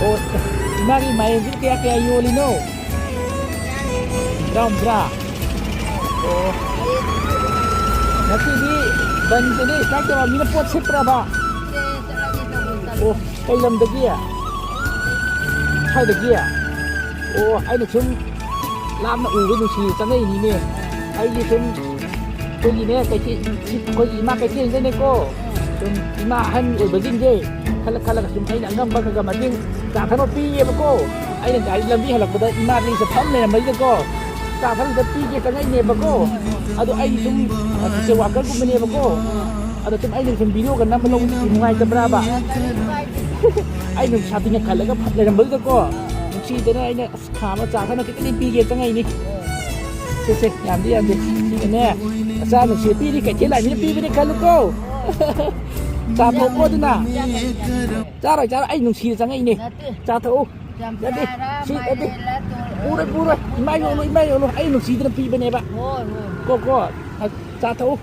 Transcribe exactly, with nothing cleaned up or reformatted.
ꯑꯣ, ꯏꯃꯥꯒꯤ ꯃꯥꯏꯔꯦꯟꯁꯤ ꯀꯌꯥ ꯀꯌꯥ ꯌꯣꯜꯂꯤꯅꯣ? ꯇꯔꯥꯍꯨꯝꯗ꯭ꯔꯥ? ꯑꯣ꯫ ꯉꯁꯤꯗꯤ ꯕꯟꯗꯅꯤ, ꯀꯥꯏ ꯇꯧꯔꯝꯃꯤꯅ ꯄꯣꯠ ꯁꯤꯠꯇ꯭ꯔꯕ? ꯑꯣ, ꯀꯩ ꯂꯝꯗꯒꯤ? ꯁ꯭ꯋꯥꯏꯗꯒꯤ? ꯑꯣ, ꯑꯩꯅ ꯁꯨꯝ ꯂꯥꯞꯅ ꯎꯕ ꯅꯨꯡꯁꯤ ꯆꯪꯉꯛꯏꯅꯤꯅꯦ꯫ ꯑꯩꯒꯤ ꯁꯨꯝ ꯑꯩꯈꯣꯏꯒꯤꯅꯦ, ꯀꯩꯊꯦꯜ, ꯁꯤ ꯑꯩꯈꯣꯏꯒꯤ ꯏꯃꯥ ꯀꯩꯊꯦꯜꯁꯤꯗꯅꯦꯀꯣ, ꯁꯨꯝ ꯏꯃꯥ ꯑꯍꯟ ꯑꯣꯏꯕꯁꯤꯡꯁꯦ ꯈꯜꯂ ꯈꯜꯂꯒ ꯁꯨꯝ ꯑꯩꯅ ꯑꯉꯝꯕ ꯈꯔ ꯈꯔ ꯃꯇꯦꯡ ꯆꯥ ꯊꯛꯅꯕ ꯄꯤꯌꯦꯕꯀꯣ꯫ ꯑꯩꯅ ꯒꯥꯔꯤ ꯂꯝꯕꯤ ꯍꯜꯂꯛꯄꯗ ꯏꯃꯥꯁꯤꯡꯁꯦ ꯐꯝ ꯂꯩꯔꯝꯕꯁꯤꯗꯀꯣ, ꯆꯥ ꯊꯛꯅꯕ ꯄꯤꯒꯦ ꯆꯪꯉꯛꯏꯅꯦꯕꯀꯣ꯫ ꯑꯗꯣ ꯑꯩ ꯁꯨꯝ ꯁꯣꯁꯦꯜ ꯋꯥꯀꯔꯒꯨꯝꯕꯅꯦꯕꯀꯣ꯫ ꯑꯗꯣ ꯁꯨꯝ ꯑꯩꯅ ꯁꯨꯝ ꯚꯤꯗꯤꯑꯣꯒ ꯅꯝꯕ ꯂꯧꯕꯗꯤ ꯅꯨꯡꯉꯥꯏꯇꯕ꯭ꯔꯥꯕ? ꯑꯩ ꯁꯨꯝ ꯁꯥꯇꯤꯟꯒ ꯈꯜꯂꯒ ꯐꯝ ꯂꯩꯔꯝꯕꯁꯤꯗꯀꯣ, ꯅꯨꯡꯁꯤꯗꯅ ꯑꯩꯅ ꯑꯁ, ꯈꯥ ꯑꯃ ꯆꯥ ꯊꯛꯅ ꯈꯤꯇꯪꯗꯤ ꯄꯤꯒꯦ ꯆꯪꯉꯛꯏꯅꯤ꯫ ꯁꯦ, ꯁꯦ, ꯌꯥꯝꯗꯤ ꯌꯥꯝꯗꯦ꯫ ꯁꯤꯒꯅꯦ, ꯅꯆꯥ ꯅꯨꯡꯁꯤ ꯄꯤꯔꯤ ꯀꯩꯊꯦꯜ ꯂꯥꯛꯏꯃꯤꯅ ꯄꯤꯕꯅꯤ ꯈꯜꯂꯨꯀꯣ꯫ ꯆꯥ ꯊꯛꯑꯣꯀꯣ ꯑꯗꯨꯅ꯫ ꯆꯥꯔꯣꯏ, ꯆꯥꯔꯣꯏ, ꯑꯩ ꯅꯨꯡꯁꯤꯅ ꯆꯪꯉꯛꯏꯅꯦ꯫ ꯅꯠꯇꯦ꯫ ꯆꯥ ꯊꯛꯎ꯫ ꯅꯠꯇꯦ, ꯆꯝꯄ꯭ꯔꯥꯔ ꯁꯤ ꯅꯠꯇꯦ꯫ ꯃꯥꯏꯔꯦꯟꯂ ꯇꯣ-, ꯄꯨꯔꯣꯏ, ꯄꯨꯔꯣꯏ꯫ ꯏꯃꯥ ꯌꯣꯜꯂꯨ, ꯏꯃꯥ ꯌꯣꯜꯂꯨ꯫ ꯑꯩ ꯅꯨꯡꯁꯤꯗꯅ ꯄꯤꯕꯅꯦꯕ꯫ ꯍꯣꯏ, ꯍꯣꯏ, ꯍꯣꯏ꯫ ꯀꯣ, ꯀꯣ꯫ ꯆꯥ ꯊꯛꯎ꯫